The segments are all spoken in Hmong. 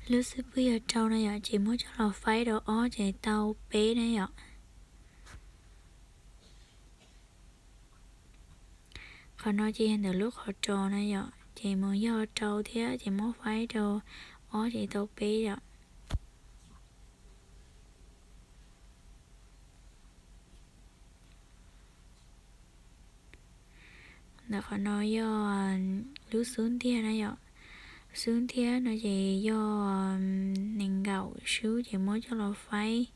Lub xub pwg yog rau na yom, ces muab coj los faib rau ob ces tau peb na yom. Qhov no ces yog ntawm lub qhov ros na yom, ces mus yog rau thiab ces muab faib rau ob ces tau peb yom. Ntawm qhov no yog lub xub ntiag na yom. Xub ntiag no ces yog nees nkaum xwb ces muab coj los faib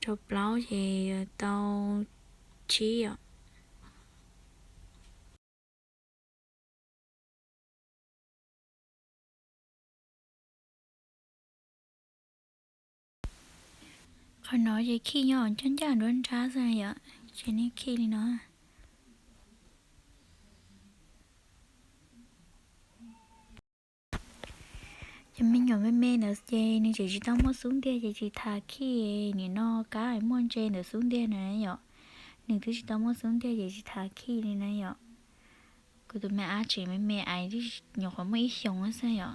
rau plaub ces tau tsib yom. Qhov no ces khij nyob ncaj ncaj nruab nrab xwb yom, ces nej khij li no. Cov me nyuam me me ntawd ces nws tseem tsis tau muaj xub ntiag ces tsis tas khij, nim no kab muaj ntse ntawm xub ntiag na yom. Nws twb tsis tau muaj xub ntiag ces tsis tas khij li na yom. Kuv tus me ab tseem me me, nyuam qhuav muaj ib xyoos xwb yom.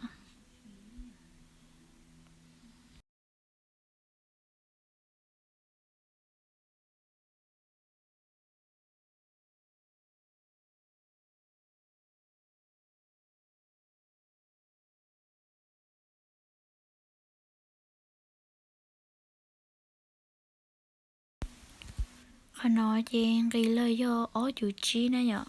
Qhov no ces nqis lawm yog ob cum tsib na yom.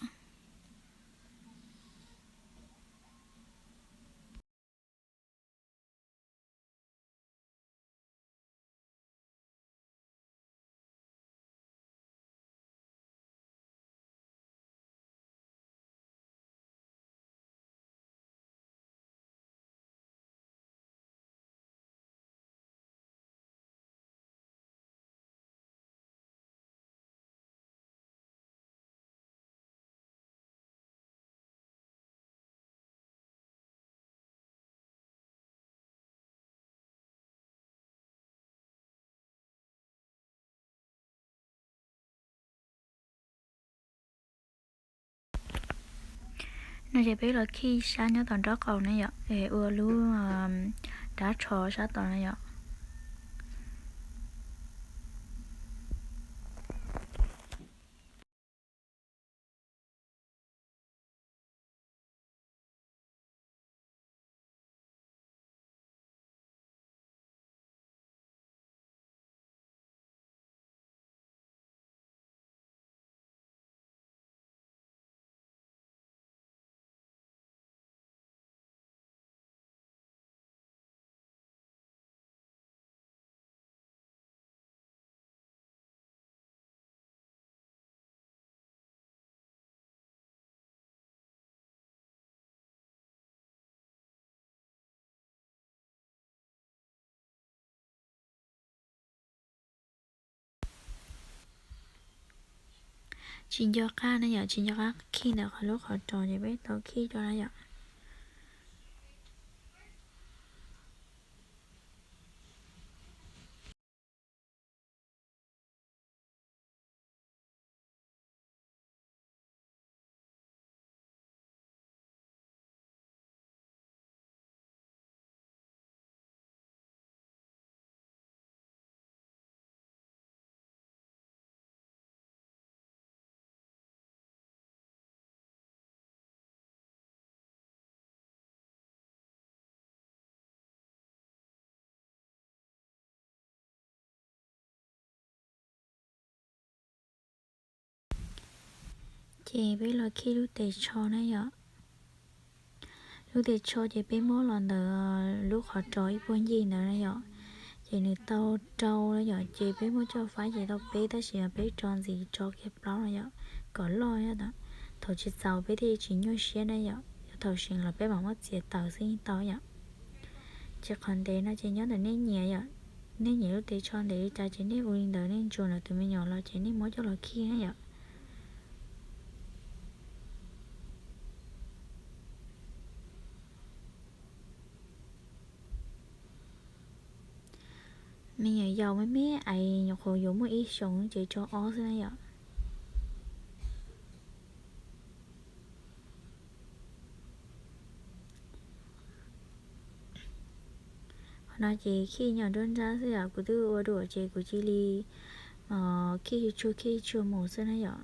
No ces peb los khij sab nyob tom nraub qaum na yom, es ua lub rab tsho sab tod na yom. Tsis nco qab na yom, tsis nco qab khij ntawm qhov lub qhov ros ces peb tau khij rau na yom. Ces peb los khij lub tes tsho na yom. Lub tes tsho ces peb muab los ntawm lub qhov ros ib puag ncig ntawd na yom. Ces nws tau rau na yom, ces peb muab coj faib ces tau peb, tab sis peb tso ntxiv tso kiag plaub na yom, kom loj na. Thaum tsis txaus peb thiaj tsis nyuaj siab na yom, yog thaum seem los peb mam muab txiav tawm xwb yeej tau yom. Ces qhov ntev no ces nyob ntawm nej nyiam yom. Nej nyiam lub tes tsho ntev li cas ces nej ua li ntawd, nej ntsuas ntawm tus me nyuam los ces nej muab coj los khij na yom. Me nyuam yaus me me es nyuam qhuav yuav muaj ib xyoos ces tso ob xwb na yom. No ces khij nyuag nruab nrab xwb yom, kuv twb ua dua ces kuv cia li khij tshuaj khij tshuaj mus xwb na yom.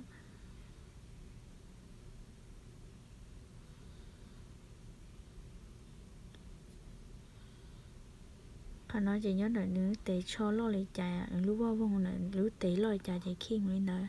Qhov no ces nyob ntawm nws tes tsho loj li cas, nws lub voj voog ntawm lub tes loj li cas ces khij mus li ntawd.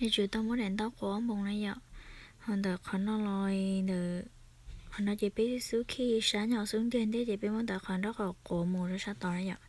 Yuav tsum tau muab daim ntaub quav ob npoos na yom. Ho ntawm qhov no los, ntawm qhov no ces peb xub khij sab nyob xub ntiag ntej ces peb muab ntawm qhov nraub qaum quav mus rau sab tod na yom.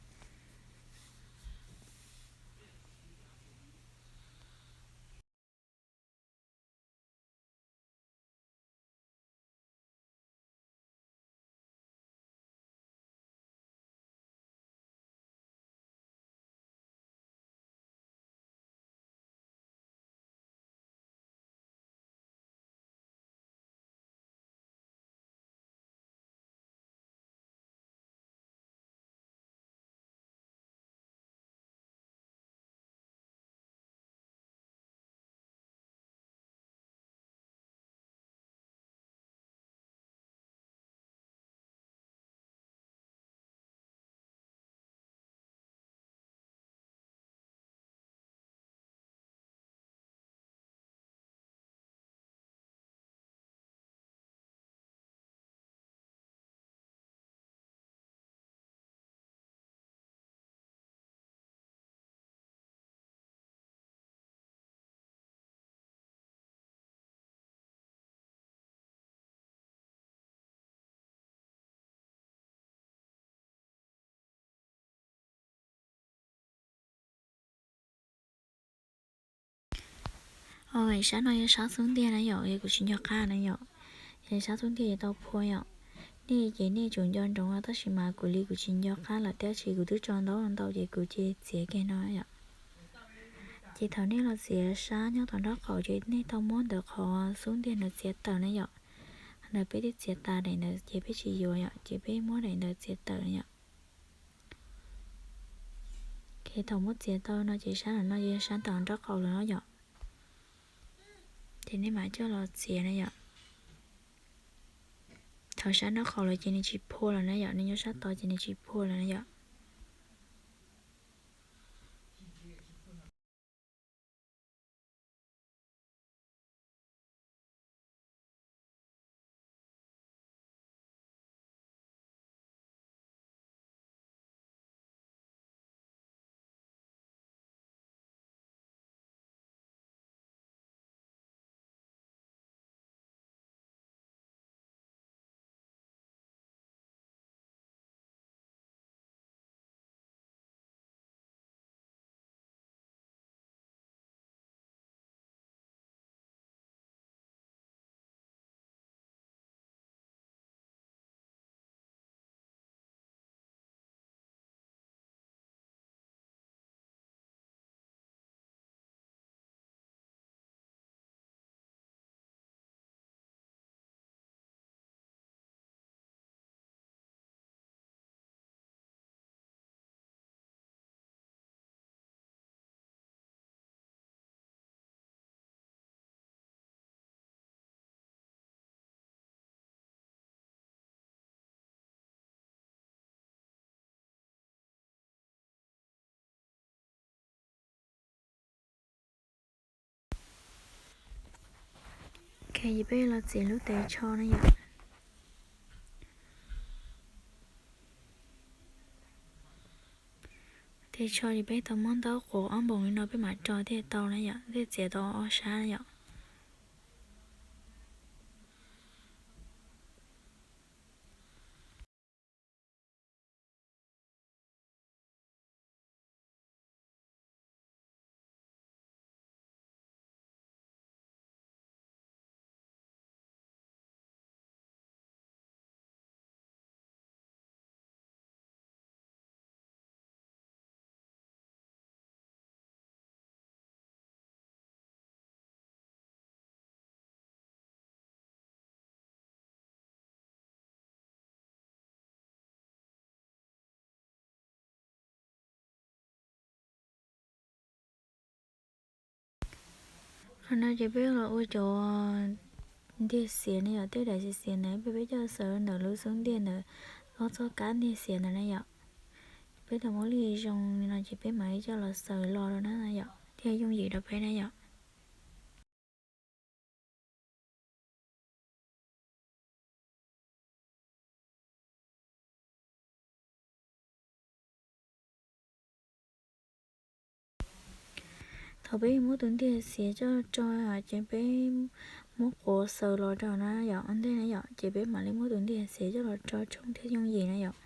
Sab no yog sab xub ntiag na yom, es kuv tsis nco qab na yom. Es sab xub ntiag yuav tau phua yom. Nej ces nej tsum nco ntsoov, tab sis mas kuv li kuv tsis nco qab lawm thiab, tab sis kuv twb tso ntaub ntau ces kuv cia txiav kiag no yom. Ces thaum nej los txiav sab nyob tom nraub qaum ces nej tau muab ntawm qhov xub ntiag ntawd txiav tawm na yom. Ntawm peb twb txiav tas daim ntawd ces peb tsis yuav yom, ces peb muab daim ntawd txiav tawm na yom. Ces thaum muab txiav tau no ces sab no yog sab tom nraub qaum lawm no yom. Ces nej mam coj los txiav na yom. Thaum sab nraub qaum lawm ces nws tsis phua lawm na yom, nws nyob sab tod ces nws tsis phua lawm na yom. Ces peb los txiav lub tes tsho na yom. Tes tsho ces peb tau muab ntaub quav ob npoos li no peb mam tso thiaj tau na yom, thiaj txiav tau ob sab na yom. Qhov no ces peb los ua cov ntiag xiav ne yom, tej daim xiav xiav ntawd peb, peb coj xaws ntawm lub xub ntiag ntawd, ob txoj kab ntiag xiav ntawd na yom. Peb tau muab li zoo li no ces peb mam li coj los xaws los rau na yom, thiaj yooj yim rau peb na yom. Thaum peb muab tus ntiag xiav coj tso, ces peb muab quav xaws los rau na yom, ua ntej na yom, ces peb mam li muab tus ntiag xiav coj los tso tshooj thiaj yooj yim na yom.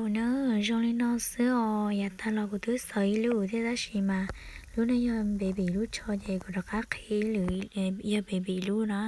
Ua na, zoo li no xwb os. Yav tag los kuv twb xaws ib lub thiab tab sis mas lub no yog baby lub tsho ces kuv rov qab qhib ib lwm, yog baby lub na.